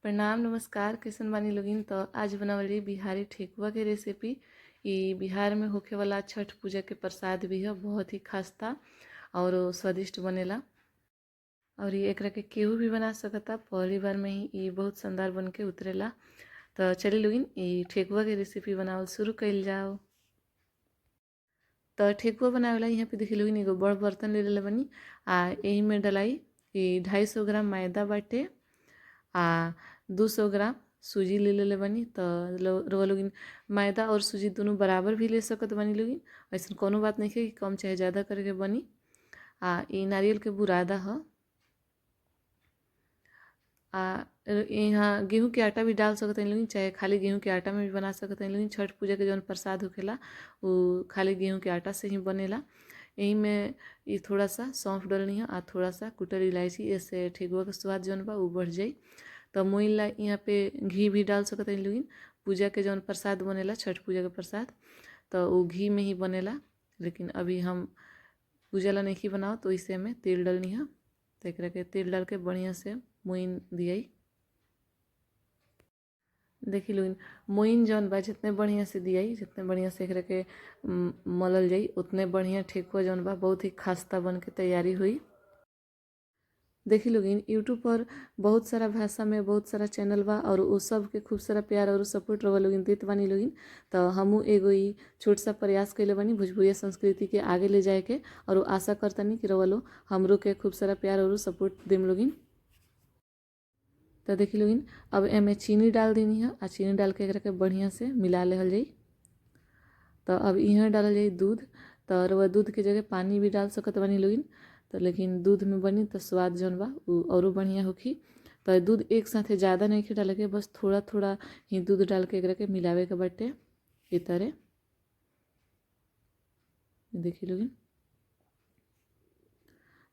प्रणाम नमस्कार। कैसन बानी लोगिन। तो आज बनावली बिहारी ठेकुआ के रेसिपी। ई बिहार में होखे वाला छठ पूजा के प्रसाद भी है, बहुत ही खास्ता और स्वादिष्ट बनेला और ये एकरा के केहू भी बना सकता। पहली बार में ही ये बहुत शानदार बन के उतरेला। तो चलिए लोगिन ई ठेकुआ के रेसिपी बनावल शुरू कइल जाओ। तो ठेकुआ बनावेला यहाँ पे देखी लोगिन एगो बड़ बर्तन ले लेले बनी आ एही में डलाई ई 250 ग्राम मैदा बाटे आ 200 ग्राम सूजी ले लेले बनी। तो रउआ लोगिन मैदा और सूजी दोनों बराबर भी ले सकत बनी लोगिन, ऐसा कोनो बात नहीं है कि कम चाहे ज़्यादा करके बनी। आ ई नारियल के बुरादा ह आ यहाँ गेहूं के आटा भी डाल सकत हनी लोगिन, चाहे खाली गेहूं के आटा में भी बना सकत हनी लोगिन। छठ पूजा के जौन प्रसाद होखेला वो खाली गेहूं के आटा से ही बनेला। एही में ई थोड़ा सा सौंफ डलनी है आ थोड़ा सा कुटल इलायची, ऐसे ठेकुआ के स्वाद जौन बा उ बढ़ जाई। तो मोइन ला यहाँ पे घी भी डाल सकत हनी लोगिन। पूजा के जौन प्रसाद बनेला छठ पूजा के प्रसाद तो वो घी में ही बनेला, लेकिन अभी हम पूजा ला नहीं बनाओ तो इसे में तेल डलनी है। तो एकरा के तेल डाल के बढ़िया से मोइन दियाई। देखी लोगिन मोइन जौन बा जितने बढ़िया से दियाई, जितने बढ़िया से एकरा के मलल जाई उतने बढ़िया ठेकुआ जौन बा बहुत ही खास्ता बन के तैयारी हुई। देखी लोगिन यूट्यूब पर बहुत सारा भाषा में बहुत सारा चैनल बा और वो सब के खूब सारा प्यार और सपोर्ट रउआ लोगिन देत बानी लोगिन। तो हमू एगो ई छोट सा प्रयास कैले बानी भोजपुरिया संस्कृति के आगे ले जाए के, और वो आशा करतनी कि रउआ लोग हमरो के खूब सारा प्यार और सपोर्ट देम लोगिन। तो देखी लोगिन अब एमे चीनी डाल देनी है आ चीनी डाल के एकरा के बढ़िया से मिला लेहल जाई। तो अब इहाँ डालल जाई दूध। तो रउआ दूध के जगह पानी भी डाल सकत बानी लोगिन, तो लेकिन दूध में बनी तो स्वाद जौन बा उ औरो बढ़िया होखी। तो दूध एक साथे ज़्यादा नहीं डाले के, बस थोड़ा थोड़ा ही दूध डाल के एकरा के मिलावे के बाटे ए तरह। देखी लोगिन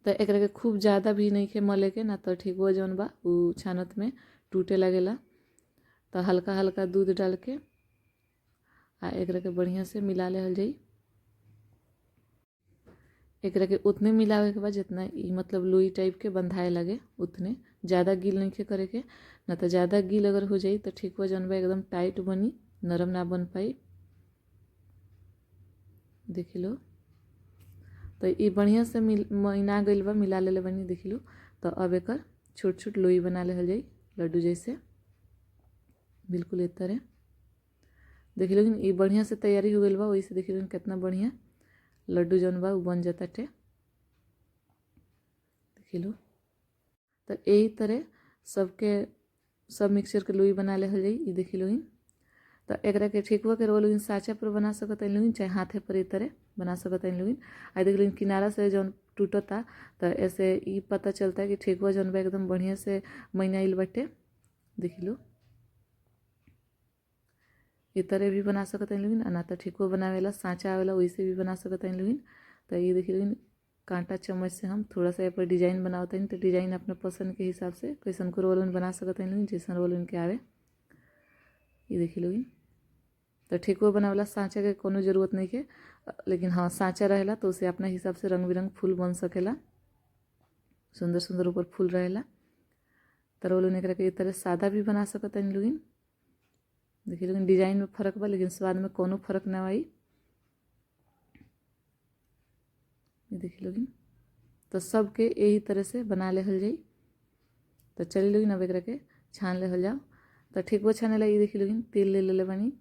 तो एकरा के खूब ज़्यादा भी नहीं के मले के ना तो ठेकुआ जौन बा उ छानत में टूटे लगेला। तो हल्का हल्का दूध डाल के आ एकरा के बढ़िया से मिला लेहल जाई। एकरा के उतने मिलावे के बाद जितना ई मतलब लोई टाइप के बंधाए लगे उतने, ज़्यादा गील नहीं के करे के ना तो ज़्यादा गील अगर हो जाई तो ठेकुआ जौन बा एकदम टाइट बनी, नरम ना बन पाई। देख लो तो ये बढ़िया से मिला गइल बा, मिला लेले बनी देख लो। तो अब एकर छोट छोट लोई बना लेहल जाई लड्डू जैसे, बिल्कुल एक तरह। देख लो ये बढ़िया से तैयारी हो गइल बा, वैसे देख लो कितना बढ़िया लड्डू जौन बा उ बन जाता टे। देख लो तो यही तरह सबके सब मिक्सचर के लोई बना लेहल जाई। ये देख लो तो एकरा के ठेकुआ के रउआ लोगिन साँचा पर बना सकत हनी लोगिन, चाहे हाथे पर ए तरह बना सकत हनी लोगिन। आ देख लोगिन किनारा से जौन टूटता तो ऐसे ई पता चलता है कि ठेकुआ जौन बा एकदम बढ़िया से महीनाइल बाटे। देख लो ए तरह भी बना सकत हनी लोगिन, ना तो ठेकुआ बनावेला साँचा आवेला वैसे भी बना सकत हनी लोगिन। तो ये देख लोगिन कांटा चम्मच से हम थोड़ा सा पर डिजाइन बनावत हनी, तो डिजाइन अपने पसंद के हिसाब से कैसन को रउआ लोगिन बना सकत हनी लोगिन, जैसन रउआ लोगिन के आवे। ये देखी लोगिन तो ठेकुआ बनावेला साँचा के कोनो जरूरत नहीं के, लेकिन हाँ साँचा रहेला तो उसे अपना हिसाब से रंग बिरंग फूल बन सकेला, सुंदर सुंदर ऊपर फूल रहेला। तो रउआ लोगिन एकरा के ए तरह सादा भी बना सकत हनी लोगिन। देखिए लोगिन डिजाइन में फर्क बा लेकिन स्वाद में कोनो फर्क ना आई। देखिए लोगिन तो सबके यही तरह से बना लेहल जाई। तो चलिए लोगिन अब एकरा के छान लेहल जाओ। तो ठेकुआ छाने ला ये देखिए लोगिन तेल ले लेले बानी।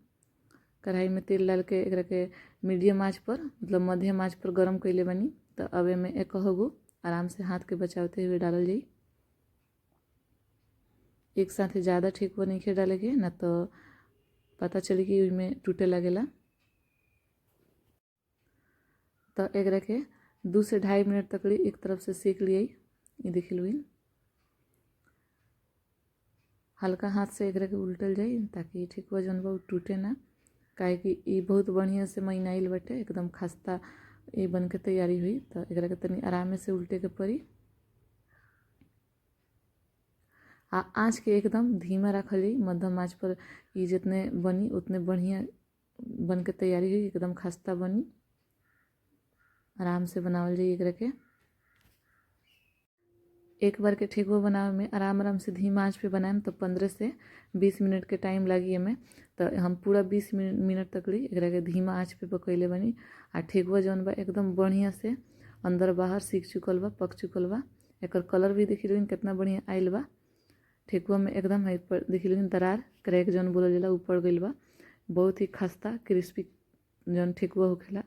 कढ़ाई में तेल डाल के एकरा के मीडियम आँच पर मतलब मध्यम आँच पर गरम कैले बानी। तो अब एमे एक गो आराम से हाथ के बचाते हुए डालल जाई। एक साथ ज़्यादा ठेकुआ नहीं डाले के ना तो पता चली कि उनमें टूटे लगेला। तो एकरा के 2 से 2.5 मिनट तक एक तरफ से सेक लियाई। ये देखी लोगिन हल्का हाथ से एकरा के उल्टल जाई ताकि ठेकुआ जौन बा उ टूटे ना, काहे कि ई बहुत बढ़िया से महीनाइल बाटे, एकदम खास्ता ये बन के तैयारी हुई। तो एकरा के तनी आराम से उल्टे के पड़ी आ आँच के एकदम धीमा रखल जाई। मध्यम आँच पर ये जितने बनी उतने बढ़िया बन के तैयारी हुई, एकदम खास्ता बनी। आराम से बनावल जाई एकरा के। एक बार के ठेकुआ बनावे में आराम आराम से धीमा आंच पे बनाएम तो 15 से 20 मिनट के टाइम लागी एमे। तो हम पूरा 20 मिनट तक ली एकरा के धीमा आंच पे पकैले बनी आ ठेकुआ जौन बा एकदम बढ़िया से अंदर बाहर सीख चुकल बा, पक चुकल बा। एकर कलर भी देखी लोगिन कितना बढ़िया आइल बा। ठेकुआ में एकदम है पर देखी लोगिन दरार क्रैक जौन बोलल जाला उ पड़ गइल बा। बहुत ही खस्ता क्रिस्पी जौन ठेकुआ होखेला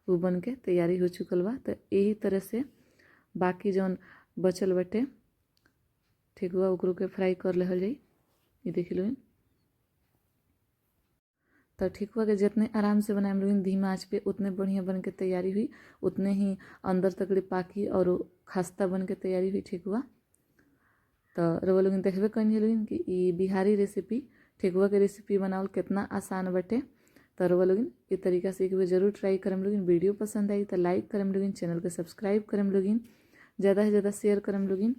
उ बन के तैयारी हो चुकल बा। तो यही तरह से बाकी जौन बचल बटे ठेकुआ ओकरो के फ्राई कर लेहल जाई। ये देखी लोगिन। तो ठेकुआ के जितने आराम से बनाएम लोगिन धीमा आंच पे उतने बढ़िया बन के तैयारी हुई, उतने ही अंदर तक ले पाकी और खस्ता बन के तैयारी हुई ठेकुआ। तो रउआ लोगिन देखबे कइनी लोगिन कि ई बिहारी रेसिपी ठेकुआ के रेसिपी बनावल कितना आसान बटे। तो रउआ लोगिन ये तरीका से एक बार जरूर ट्राई करम लोगिन। वीडियो पसंद आई तो लाइक करम लोगिन, चैनल के सब्सक्राइब करम लोगिन, ज़्यादा से ज़्यादा शेयर करम लोगिन।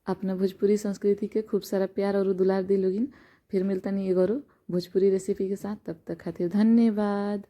अपना भोजपुरी संस्कृति के खूब सारा प्यार और दुलार दी लोगिन। फिर मिलता नहीं एगो भोजपुरी रेसिपी के साथ, तब तक खातिर धन्यवाद।